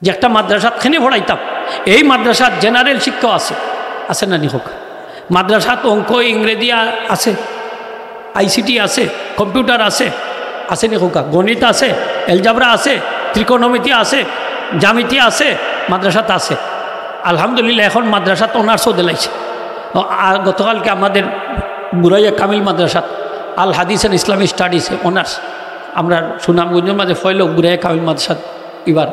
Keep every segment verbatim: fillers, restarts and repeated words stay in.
যে একটা মাদ্রাসাত কেনে পড়াইতাম, এই মাদ্রাসাত জেনারেল শিক্ষাও আছে, আছে না নি কউক্কা? মাদ্রাসাত অঙ্ক, ইংরেজি আ-, আছে, আইসিটি আছে, কম্পিউটার আছে, আছে নি কউক্কা? গণিত আছে, এলজাবরা আছে, ত্রিকোণমিতি আছে, জ্যামিতি আছে, মাদ্রাসাত আছে। আলহামদুলিল্লাহ, এখন মাদ্রাসাত অনার্সও দিলাইছে। ও, আর গতকালকে আমাদের বুরাইয়া কামিল মাদ্রাসাত আল হাদিস and ইসলামিক স্টাডিজে অনার্স, আমরা সুনামগঞ্জর মাঝে ফয়লো বুরাইয়া কামিল মাদ্রাসাত ইবার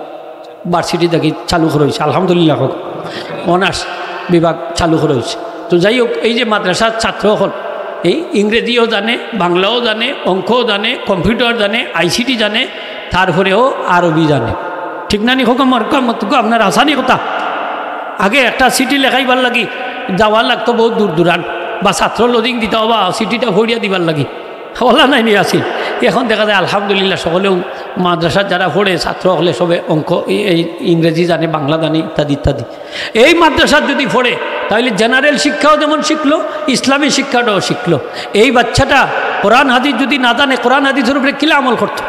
ভার্সিটি থাকি চালু করা অইছে, আলহামদুলিল্লাহ কউক্কা, অনার্স বিভাগ চালু করা অইছে। তো যাই হোক, এই যে মাদ্রাসার ছাত্র অকল, এই ইংরেজিও জানে, বাংলাও জানে, অঙ্কও জানে, কম্পিউটার জানে, আইসিটি জানে, তারপরেও আরবি জানে। ঠিক না নি কউক্কা? আমার কউক্কা, আপনার আসানি কথা। আগে একটা চিঠি লেখাইবার লাগি যাওয়া লাগতো বহুত দূর দূরান্ত, বা ছাত্র লজিং দিতা, বা চিঠিটা ফড়িয়া দিবার লাগি। অলা নাই নি আছিল। এখন দেখা যায় আলহামদুলিল্লাহ সকলেউ মাদ্রাসাত যারা পড়ে ছাত্র অকলে সবে অঙ্ক, এই, এই ইংরেজি জানে, বাংলা জানে, ইত্যাদি ইত্যাদি। এই মাদ্রাসাত যদি পড়ে তাইলে জেনারেল শিক্ষাও যেমন শিখলো, ইসলামী শিক্ষাটাও শিখলো। এই বাচ্চাটা কোরআন হাদিস যদি না জানে, কোরআন হাদিসর উপরে কিলা আমল করতো?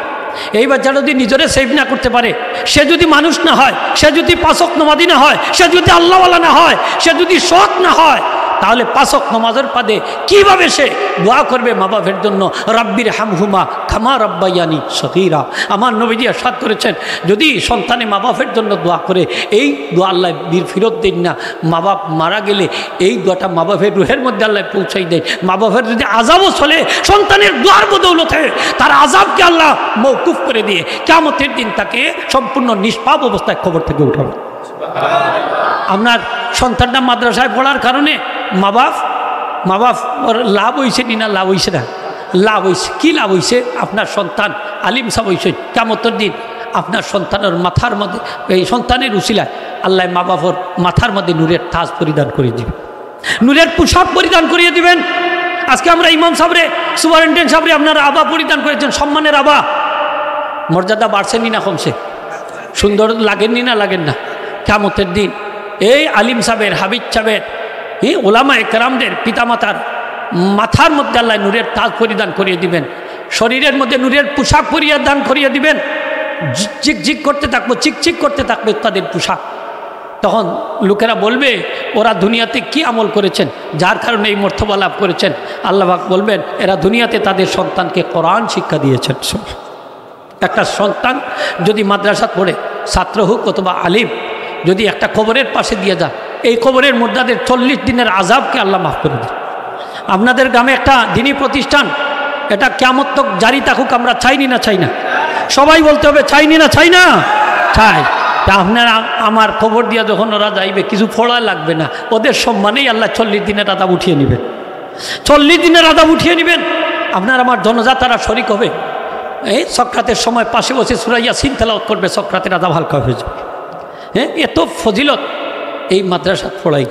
এই বাচ্চাটা যদি নিজরে সেভ না করতে পারে, সে যদি মানুষ না হয়, সে যদি পাঁচ ওয়াক্ত নমাজি না হয়, সে যদি আল্লাহওয়ালা না হয়, সে যদি সৎ না হয়, তাহলে পাঁচ ওয়াক্ত নমাজর বাদে কিভাবে সে দোয়া করবে মা বাপের জন্য? "রাব্বির হামহুমা কামা রাব্বায়ানি সগীরা।" আমার নবীজি ইরশাদ করেছেন, যদি সন্তানে মা বাপের জন্য দোয়া করে, এই দোয়া আল্লাহ বীর ফিরত দেন না। মা বাপ মারা গেলে এই দোয়াটা মা বাপের রুহের মধ্যে আল্লাহ পৌঁছাই দেয়। মা বাপের যদি আজাবও চলে, সন্তানের দোয়ার বদৌলতে তার আজাবকে আল্লাহ মওকুফ করে দিয়ে কিয়ামতের দিন তাকে সম্পূর্ণ নিষ্পাপ অবস্থায় কবর থেকে উঠাবে। আপনার সন্তানটা মাদ্রাসায় পড়ার কারণে মা বাপ, মা বাপ ওর লাভ অইছে নি না লাভ অইছে না? লাভ অইছে। কি লাভ অইছে? আপনার সন্তান আলিম সাব অইছে, কিয়ামতের দিন আপনার সন্তানের মাথার মধ্যে, এই সন্তানের উসিলায় আল্লাহ মা বাপর মাথার মধ্যে নূরের তাজ পরিধান করে দিবে, নূরের পোশাক পরিধান করিয়ে দিবেন। আজকে আমরা ইমাম সাবরে, সুপারিনটেন্ডেন্ট সাবরে আপনারা আবা পরিধান করেছেন, সম্মানের আবা। মর্যাদা বাড়ছে নি না কমছে? সুন্দর লাগেন নি না লাগেন না? কিয়ামতের দিন এই আলিম সাবের, হাফিজ সাবের, এই ওলামায়ে কেরামদের, পিতামাতার মাথার মধ্যে আল্লাহ নূরের তাজ পরিধান করিয়ে দিবেন, শরীরের মধ্যে নূরের পোশাক পরিধান করিয়ে দিবেন। ঝিক ঝিক করতে থাকবো, চিকচিক করতে থাকবে তাদের পোশাক। তখন লোকেরা বলবে, "ওরা দুনিয়াতে কি আমল করেছেন যার কারণে এই মর্তবা লাভ করেছেন?" আল্লাহ পাক বলবেন, "এরা দুনিয়াতে তাদের সন্তানকে কোরআন শিক্ষা দিয়েছেন।" একটা সন্তান যদি মাদ্রাসাত পড়ে, ছাত্র হোক অথবা আলিম, যদি একটা কবরের পাশে দিয়ে যায়, এই কবরের মুর্দাদের চল্লিশ দিনের আজাবকে আল্লাহ মাফ করে দেন। আপনাদের গ্রামে একটা দিনী প্রতিষ্ঠান, এটা কিয়ামত তক জারি থাকুক, আমরা চাই নি না চাই না? সবাই বলতে হবে, চাই নি না চাই না? চাই। তা আপনারা আমার কবর দিয়া যখন ওরা যাইবে, কিছু পড়া লাগবে না, ওদের সম্মানেই আল্লাহ চল্লিশ দিনের আজাব উঠিয়ে নিবেন, চল্লিশ দিনের আজাব উঠিয়ে নিবেন। আপনার আমার জানাজাত তারা শরিক হবে। এই সক্রাতের সময় পাশে বসে সূরা ইয়াসিন তেলাওয়াত করবে, সক্রাতের আজাব হালকা হয়ে যাবে। হ্যাঁ, এত ফজিলত এই মাদ্রাসাত পড়াই।